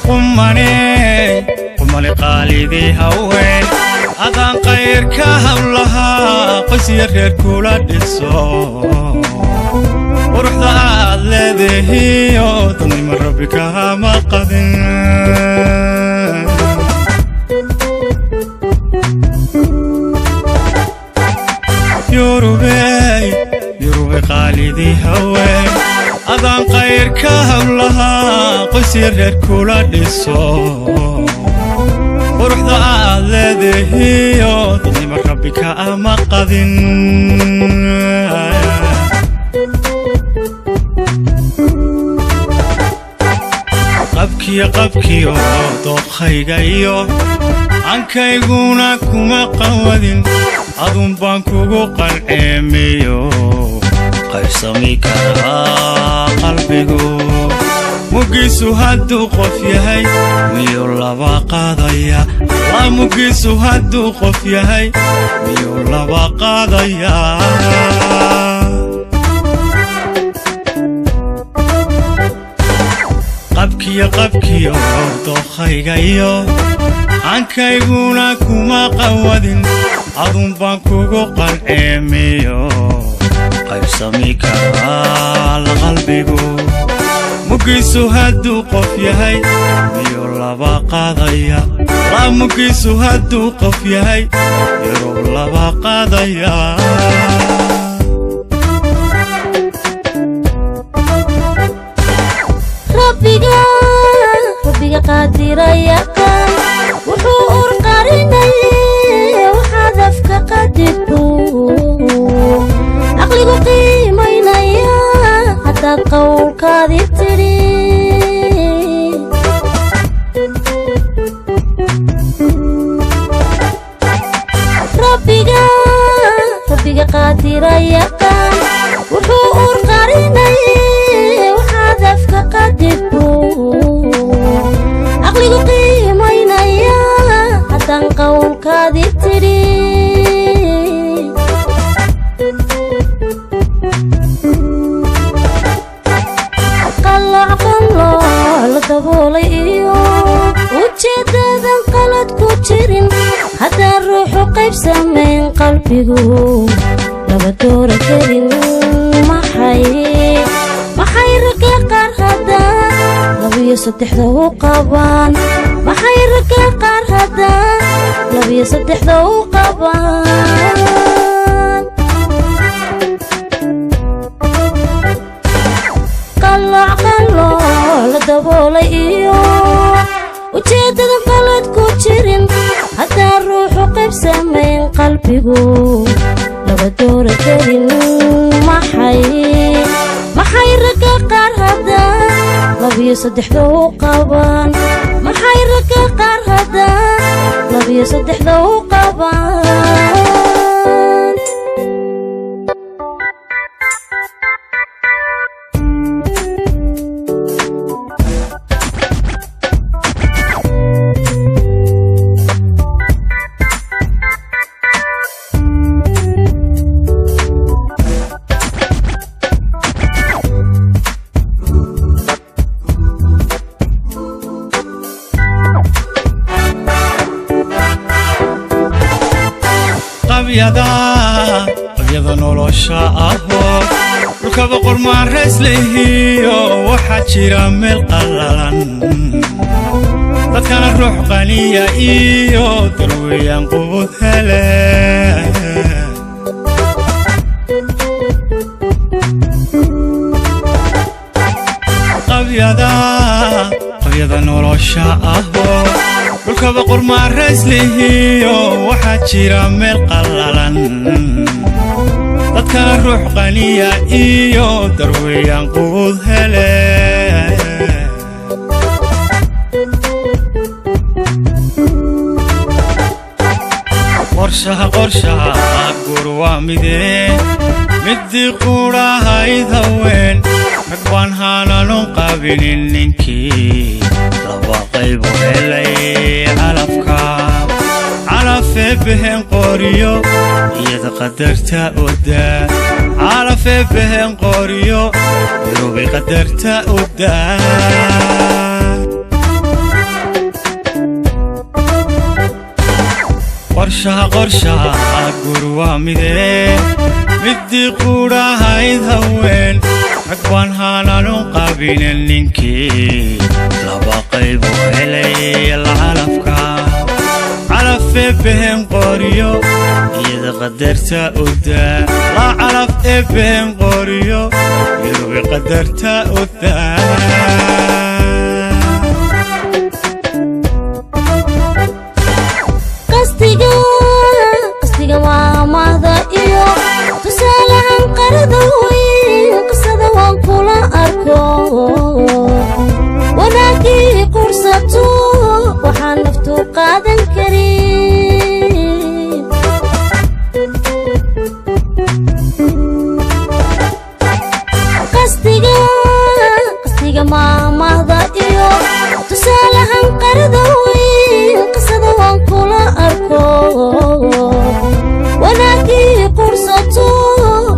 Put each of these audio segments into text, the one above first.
Qumane, qumane, qaalidii haween, adaan qayrka hablahaa qoysya reer kula dhiso. Quruxda aad leedahiyo dadnima Rabbi kama qadin. Yurubey, Yurubey, qaalidii haween, adaan qayrka hablahaa qoysya reer kula dhiso. Quruxda aad leedahiyo dadnima Rabbi kama qadin. Qabkiyo, qabkiyo dookhayga iyo ankayguna kuma qawadin, adun baan kugu qalceemiyo qaybsami karaa qalbigu. Mugiisu hadduu qof yahay miyuu laba qaadaya? La mugiisu hadduu qof yahay miyuu laba qaadaya? Qabkiyo, qabkiyo dookhayga iyo ankayguna kuma qawadin, adun baan kugu qalceemiyo qaybsami karaa la qalbigu. Mugiisu hadduu qof yahay miyuu laba qaadaya? La mugiisu hadduu qof yahay miyuu laba qaadaya? Rabbiga, Rabbiga qaadira yaqaan wuxuu ur qarinaye, waxaad afka qadirto caqligu qiimaynaya haddaad qowlkaadi tidhi. Rabbiga, Rabbiga qaadira yaqaan wuxuu ur qarinaye, waxaad afka qadirto caqligu qiimaynaya haddaan qowlkaadi tidhi. Qalooc, qalooc la daboolay iyo ujeeddadan qalad ku jirin haddaan ruuxu qayb samayn qalbigu laba doora kelin. Maxay, maxay ragga qaar haddaan labiyo saddexda u qabaan? Maxay ragga qaar haddaan labiyo saddexda u qabaan? Qalooc, qalooc la daboolay iyo ujeeddadan qalad ku jirin haddaan ruuxu qayb samayn qalbigu laba doora kelin. Maxay, maxay ragga qaar haddaan labiyo saddexda u qabaan? Maxay ragga qaar haddaan labiyo saddexda u qabaan? Qabyada, qabyada nolosha ahoo dhulka boqor maarayslehiyo, waxaa jira meel qallalan, dadkana ruux qaniya iyo darweeyaan qubud hele. Qabyada, qabyada nolosha ahoo dhulka boqor maarayslehiyo, waxaa jira meel qallalan, dadkana ruux qaniya iyo darweeyaan qubud hele. Qorshaha, qorshaha guur waa midee, midii qudhahayd haween, rag baan haananu qabinin. Ninkii laba qaybu helay calafka, calafee behen qoriyo iyada qadarta odaa. Calafee behen qoriyo, Yurubay qadarta odaa. Qorshaha, qorshaha guur waa midee, midii quudhahayd haween rag baan haananu qabinen. Ninkii laba qaybu helay la calafka, calaf eebbehen qoriyo, iyada qadarta udaa. La calaf eebbehen qoriyo, iyada qadarta udaa. Qastiga, qastiga maamahda iyo tusaalahan qarada weyn, qisada waan kula arko. Wanaagii qursato waxaan naftu qaadan karin. Qastiga, qastiga maamahda iyo tusaalahan qarada weyn, qisada waan kula arko. Wanaagii qursato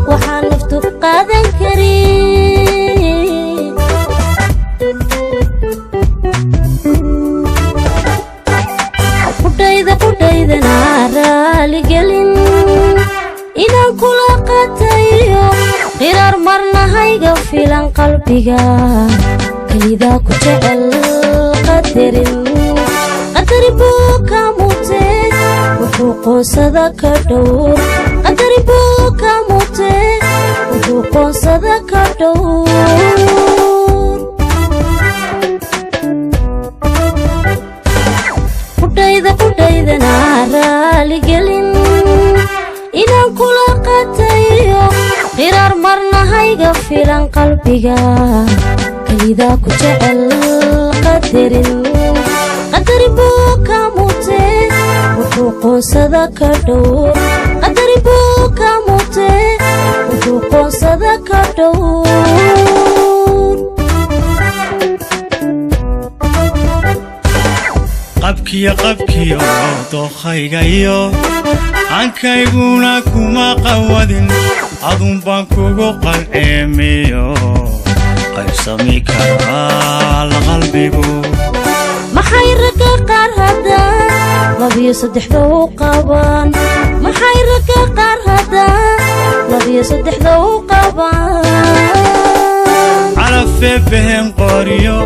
waxaan naftu qaadan karin. Qudhayda, qudhaydana raaligelin inaan kula qatayo, qiraar marnahayga filan. Qalbiga kelidaa ku jecel, qadarin, qadari buu ka mutee, wuxuu qoonsada ka dhowr. Qadari buu ka mutee, wuxuu qoonsada ka dhowr. Qudhayda, qudhaydana raaligelin inaan kula qatayo, qiraar marnahayga filan. Qalbiga kelidaa ku jecel, qadarin, qadari buu ka mutee, wuxuu qoonsada ka dhowr. Qadari buu ka mutee, wuxuu qoonsada ka dhowr. Qabkiyo, qabkiyo dookhaygayo hankayguna kuma qawadin, adun baan kugu qalceemiyo, qaybsami karaa la qalbigu. Maxay ragga qaar haddaan labiyo saddexda u qabaan? Maxay ragga qaar haddaan labiyo saddexda u qabaan? Calaf eebbehen qoriyo,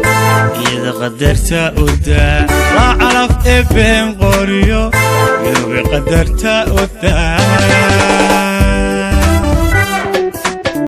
iyada qadarta udaa. La calaf eebbehen qoriyo, iyada qadarta udaa.